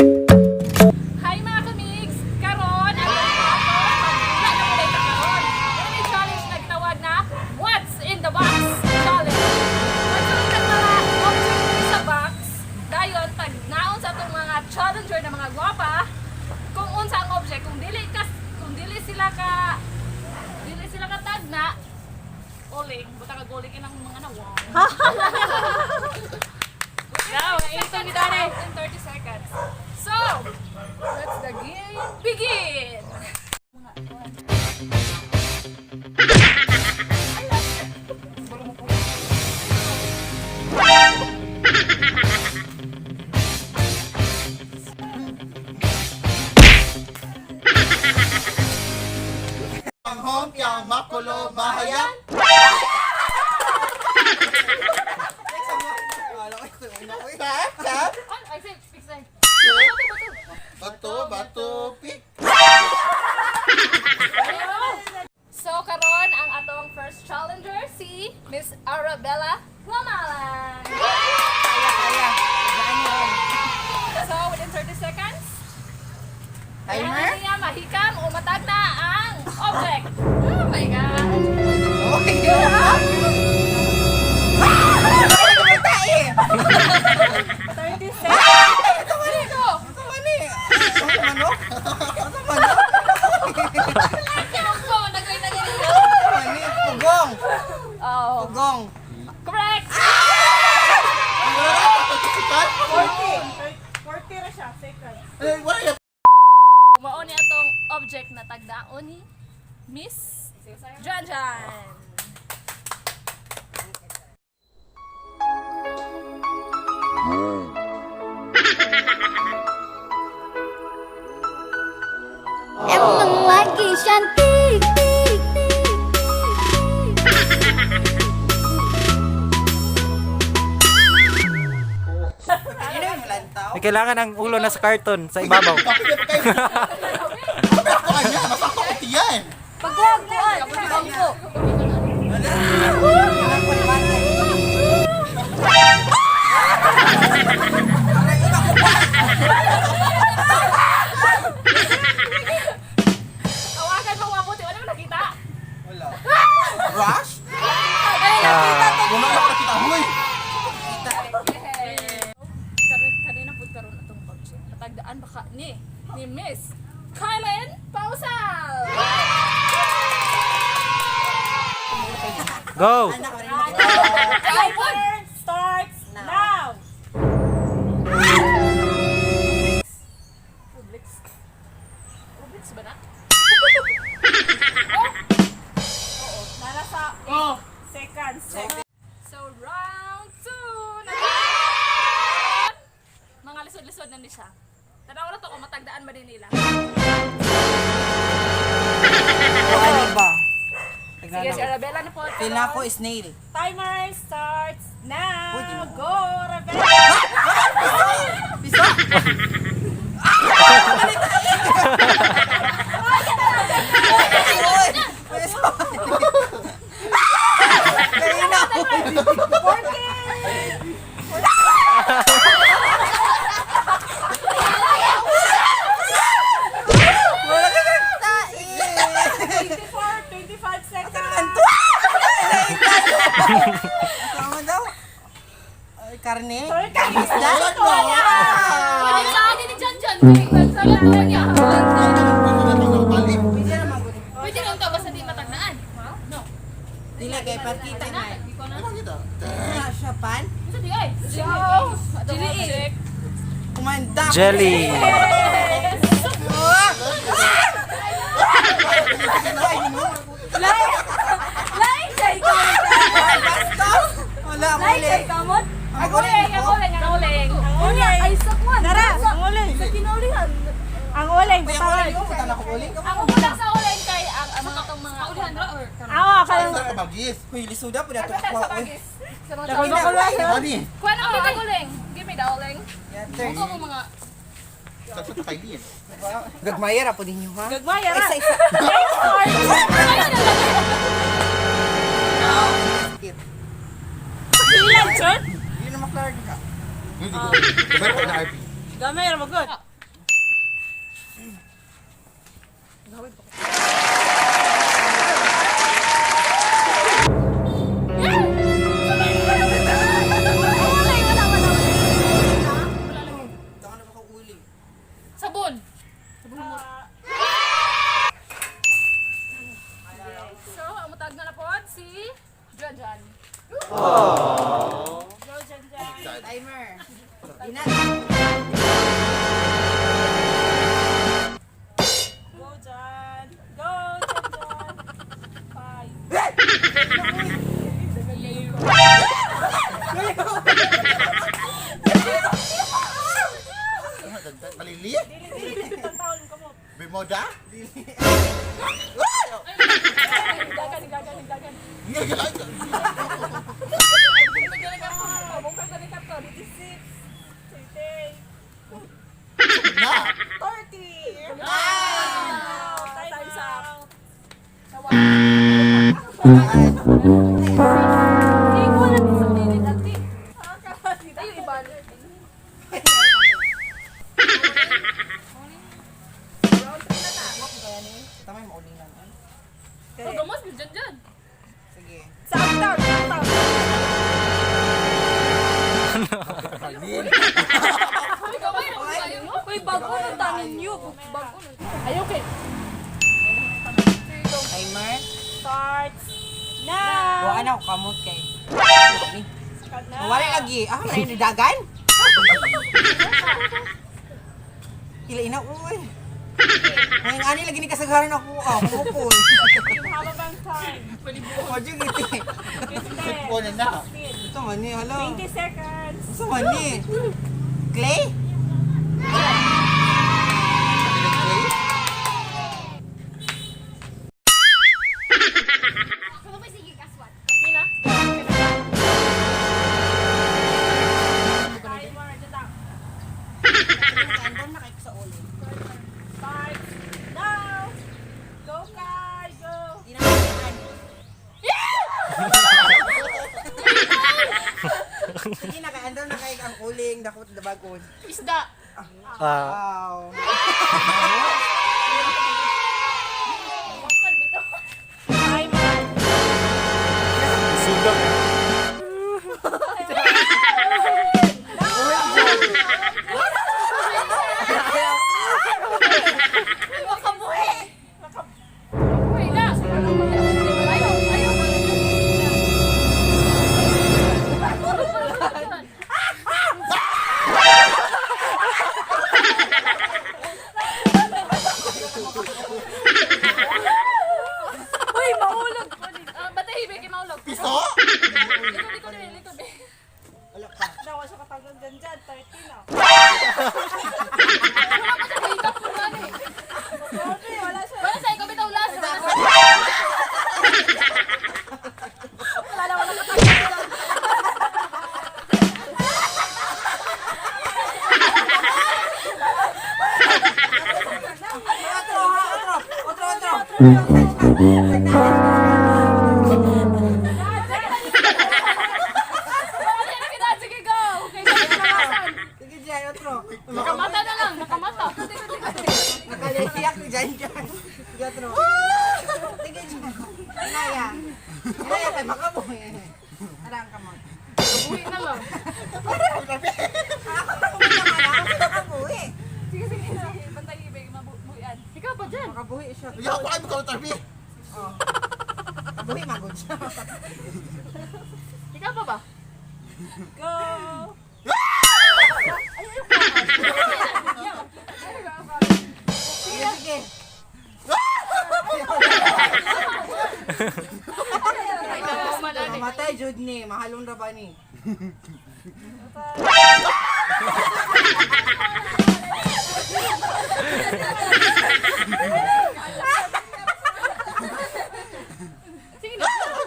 Hi mga kamigs! Karon, ang wala na muna ito karon. Ano yung challenge na gitawag na What's in the Box Challenge. Pagsunod ang mga object sa box, dayon pag naon sa atong mga challenger na mga gwapa, kung unsa ang object, kung dili sila ka dili sila ka tagna, uling, buta ka guling ilang mga nawong. Now, ito ni Dani. In 30 seconds. So, let's the game begin! Ang home yang makulo mahayap. Tap, tap. Ay, say, fix na. Bato, bato, pick. So, karon ang atong first challenger, si Miss Arabella Lamalan. Kaya, kaya. So, within 30 seconds, Timer? kailangan niya mahikam o matag na ang object. Oh my God! Okay. Ah! Ay, tae! 30 seconds. Dito! Ito man eh. Ito man oh. Ito man oh. Ko, nagay-nagay. Ito man eh. Pugong. Oh, Pugong. correct! 40. 40 ra siya, seconds. Eh, wala yan. Mao ni atong object na tagdaon ni Miss Janjan. Emang lagi cantik. Ano yung lantaw? May kailangan ang ulo na sa carton sa ibabaw. Kapit kayo. Kapit ako kanya. Masakto ko tiyan. Pagkuhan, bangko. Tawagan mo mabuti, wala mo nakita. Wala. Rush? Ah, Wala ako nakita. Huy! Karon kanina pud karon atong object. Natagdaan baka ni Miss Kylen Pausal. Go! Ay, pud! Timer starts now. Publix. Publix ba na? Nara sa 8 seconds. So round 2 na. Mga lisod-lisod na ni siya. Tanaw na to kung matagdaan ba din nila. Ano ba? Sige, si Arabella na po. Feel na ako snail. Timer starts now. Uy, di mo- Go, Arabella. Piso! Ah! Piso! Kaya na ako. Wala ka nang tae. 24, 25 seconds. Tama daw. Ay, karne? 30 Isda? Pwede sa akin ni Jan Jan. Sa akin niya. Balik. Pwede naman ko. Pwede lang to basta di matagdaan. No. Dili kay partita na. Di ko na. Ano kita? Wala siya pan. Isa di ay. So, atong object. Kumanda. Jelly! Lain siya ikaw. Bastos! Wala ako Lain siya ulit. ikaw mo. Ako Uling, ang uling, ang uling. Ang uling. Ay, sakwan. Nara, ang uling. Sa kinaulihan. Ang uling, Uy, ang butang. uling, oh, butang ako uling. Ang umulang sa uling kay ang ang mga tong mga ulihan ra or Awa, ka lang. Sa kabagis. Uy, lisuda po na ito. Sa sa bagis. Sa mga Dagol tao. ba ko Ani. Kuha na ulit ang uling. Give me the uling. Yeah, 30. Kuha mo mga Saksa ta kay Lin. Gagmaya ra po ninyo, ha? Gagmaya ra. Isa, isa. Ayun na lang. Kit. Ilan, chon? Hindi na maklar ka. Hindi ko. Gamay pa na RP. Gamay ra magod. Uling, wala, wala, wala. Butang na ba ko uling? Sabon. Sabon mo. So, ang mutag na na pod si Janjan. Go, Jan Jan. Timer. Ina. Go, Jan. Go, Jan Jan. 5. Malili? Dili, dili. Tantawon ka mo. Bimoda? Dagan, dagan, dagan. Nga Pabungkal ka ni Kapton. 26. 28. Na. 30. Ah! Time's up. Hindi ko alam sa pilit, ate. Ay, yung iba. Tama yung maulingan. ay. Pagamos, dyan dyan. Sige. Sa uptown, uptown. Lin. Uy, gamay na kayo mo. Uy, bago nung tanin niyo. Bago nung. Ay, okay. Timer. Starts now. Wa na ako kamot kay. Start na. Wala lagi. Ah, wala yung dagan. Ila ina uy. Ngayon ani lagi ni kasagaran ako ah, kumupon. You have a bang time. Ojo giti. 15, Kuha na na. 16, Ito man ni hala. 20 seconds. Ito man ni. Clay? Pina? Timer, dito. Andam na kay sa ulo. Starts now. Go, Kai. Go. Di na kailangan. Sige na kay andam na kay ang uling dakot da bagon. Isda. Ah, Wow. Timer. lisuda. Makabuhi. Uy, na. Ayaw, ayaw. Uy, mahulog. Ah, batay, kay mahulog. Piso? Likod, likod, likod. Wala pa. Nawa siya katanggal dyan dyan. 30 na. Wala pa sa hikap ko na eh. Grabe, wala siya. Wala sa ikaw bitaw last. Wala na, wala katanggal. Otro, ha, otro, otro, otro. Wala na kita. Sige, go. Okay, nakasan. Sige Jai, otro. Nakamata na lang, nakamata. Nakalayak ni Jan Jan. Sige, otro. Sige Jan. Inaya. Inaya kay makabuhi. Arang kamot. Uwi na lang. Ako kumita man ako makabuhi. Sige, sige, sige. Bantay ibig, mabuhian. Ikaw pa dyan. Makabuhi siya. Ya, ako ay mo tarbi. Oh. Makabuhi magod siya. Ikaw pa ba? Go. Sige, sige. Mamatay jud ni, mahalong ra ba ni? Sige na.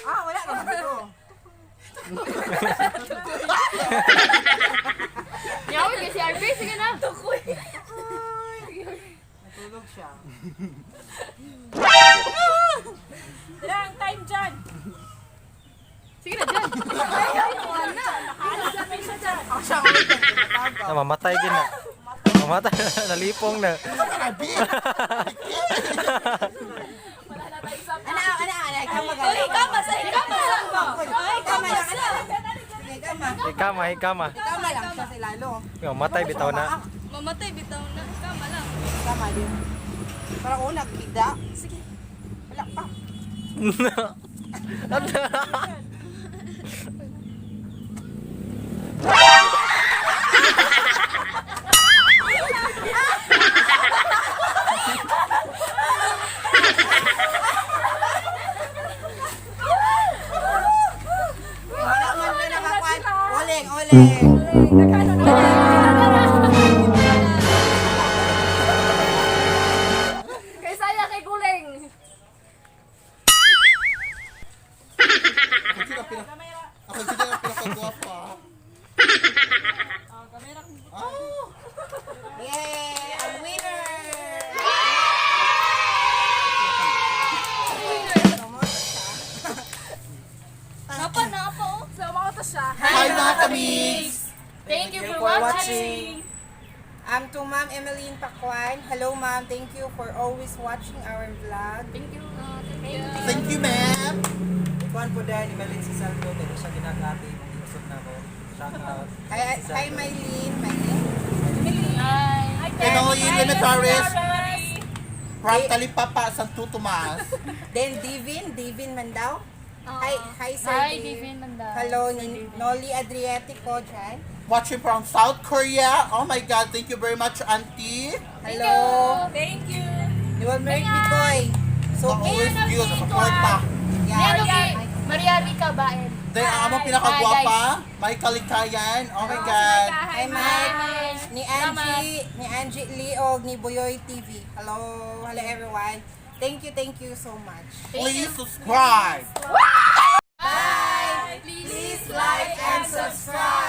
Ah, wala naman ito. Yawi kay si RP. Sige na. Natulog siya. Lang, time dyan. Sige na dyan. Nakaano siya dyan. Ako siya ulit. Tumatagaw. Na, mamatay din na. Mamatay na, nalipong na. Grabe. Wala na tayo sa Ana, ana, ana. Ikaw mag Uy, kama sa kama. Ay, kama lang. Sige, kama. Hikama, hikama. Kama lang siya si Lalo. Mamatay bitaw na. Mamatay bitaw na. Kama lang. Kama din. Parang una, kida. Sige. Wala pa. Wala man may nakakuan. Uling, uling. Nagkano na. Kay saya kay guling. Ako sila pinaka Ako sila pinakagwapa. Ah! Yay! Ang winner! Napa na pa oh. So, mga to siya. Hi mga kamigs! Thank you for watching. To Ma'am Emeline Pakwan. Hello, Ma'am. Thank you for always watching our vlog. Thank you. Thank you. Thank you, ma'am! Kuan po dahil ibalin si Saldo, kaya siya ginagati, mag-usap na ako. Shout out. Hi, hi Mylene. Mylene. Hi. Emily Limitaris from Talipapa, Santo Tomas. Then Divin, Divin Mandao. Hi, hi Sir Hi, Div. Divin Mandao. Hello, Noli Adriatico dyan. Watching from South Korea. Oh my God, thank you very much, Auntie. Hello. Thank you. Noel Merck Bicoy. So, So, always good, suporta. yeah. Maria Rica Baen. Then, ang among pinakagwapa, Michael Likayan. Oh my God. Hi, Mike. Ni Angie, ni Angie Liog, ni Buyoy TV. Hello, hello everyone. Thank you so much. Please subscribe. Bye! Please Please like and subscribe.